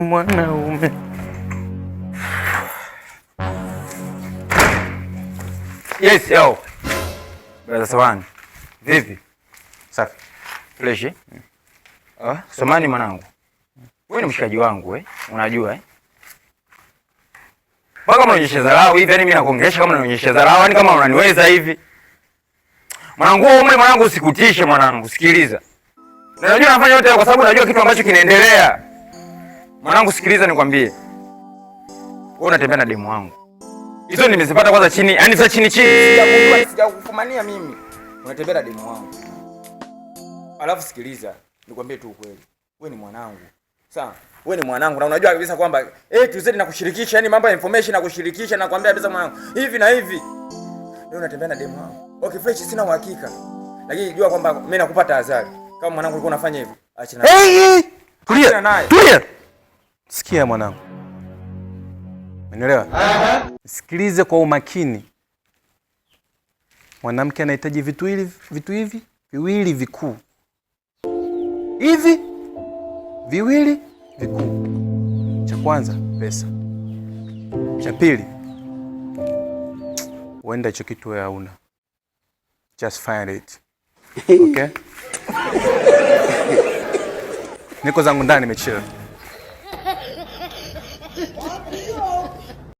Mwanaume. Yes, yo. Brother Samani. Vipi? Safi. Fresh. Eh? Ah, Samani mwanangu. Wewe ni mshikaji wangu eh? Unajua eh? Mpaka unaonyesha dharau hivi, yani mimi nakuongelesha kama unaonyesha dharau, yani kama unaniweza hivi. Mwanangu wewe, mwanangu usikutishe mwanangu, sikiliza. Na najua nafanya yote kwa sababu najua kitu ambacho kinaendelea. Mwanangu sikiliza nikwambie. Wewe unatembea na demu wangu. Hizo nimezipata kwanza chini, yani za chini chini. Sijakujua, sijakufumania mimi. Unatembea na demu wangu. Alafu sikiliza, nikwambie tu ukweli. Wewe ni mwanangu. Sawa? Wewe ni mwanangu na unajua kabisa kwamba tuzidi na kushirikisha, yani mambo ya information na kushirikisha na kuambia kabisa mwanangu hivi na hivi. Leo unatembea na demu wangu. Okay, fresh, sina uhakika. Lakini jua kwamba mimi nakupa tahadhari. Kama mwanangu ulikuwa unafanya hivyo, acha na. Hey, hey. Tulia. Achana naye. Tulia. Sikia mwanangu. Umeelewa? Sikilize kwa umakini. Mwanamke anahitaji vitu hivi viwili vikuu. Hivi viwili vikuu. Cha kwanza pesa. Cha pili, huenda hicho kitu wewe hauna. Just find it. Okay? Niko zangu ndani nimechill.